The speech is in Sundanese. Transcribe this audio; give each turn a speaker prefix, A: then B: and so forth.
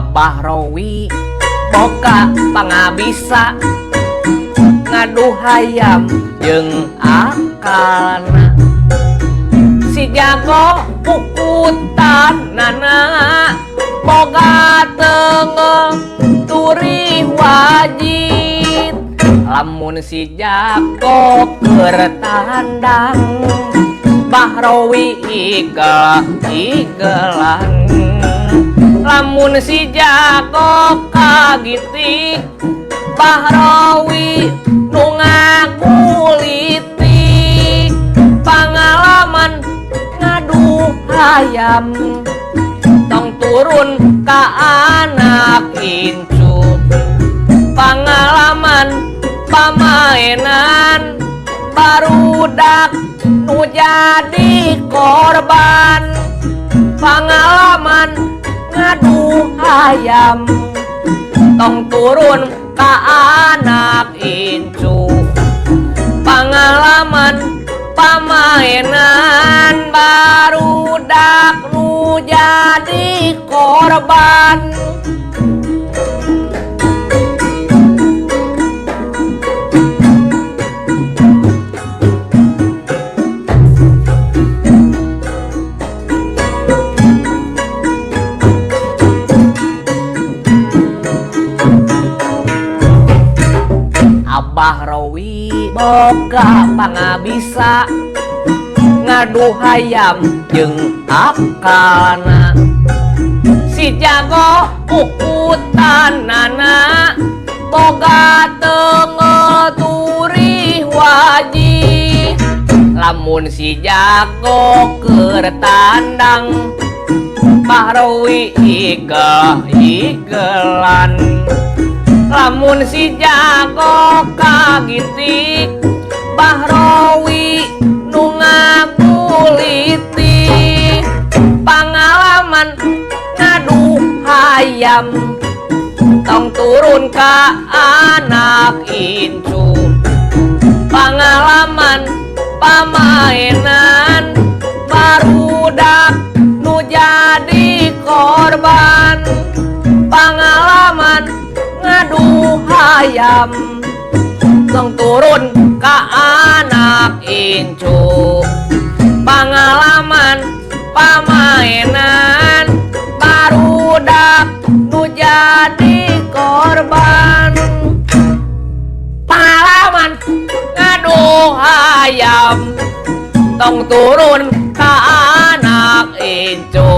A: Abah Rowi boga pangabisa ngadu hayam jeung akalna. Si jago pukutanana boga teunggeul turi wajit. Lamun si jago keur tandang, Bahrowi igel-igelan. Lamun si jago kagitik, Bahrowi nu ngagulitik. Pangalaman ngadu hayam tong turun ka anak incu. Pangalaman pamainan barudak nu jadi korban. Pangalaman ngadu hayam tong turun ka anak incu. Pangalaman pamainan barudak nu jadi korban. Abah Rowi boga pangabisa ngadu hayam jeung akalna. Si jago pukutanana boga teunggeul turi wajit. Lamun si jago keur tandang, Bahrowi igel-igelan. Lamun si jago kagitik, Bahrowi nu ngagulitik. Pangalaman ngadu hayam tong turun ka anak incu. Pangalaman pamainan barudak nu jadi korban. Pangalaman ngadu hayam tong turun ka anak incu. Pangalaman pamainan barudak nu jadi korban. Pangalaman ngadu hayam tong turun ka anak incu.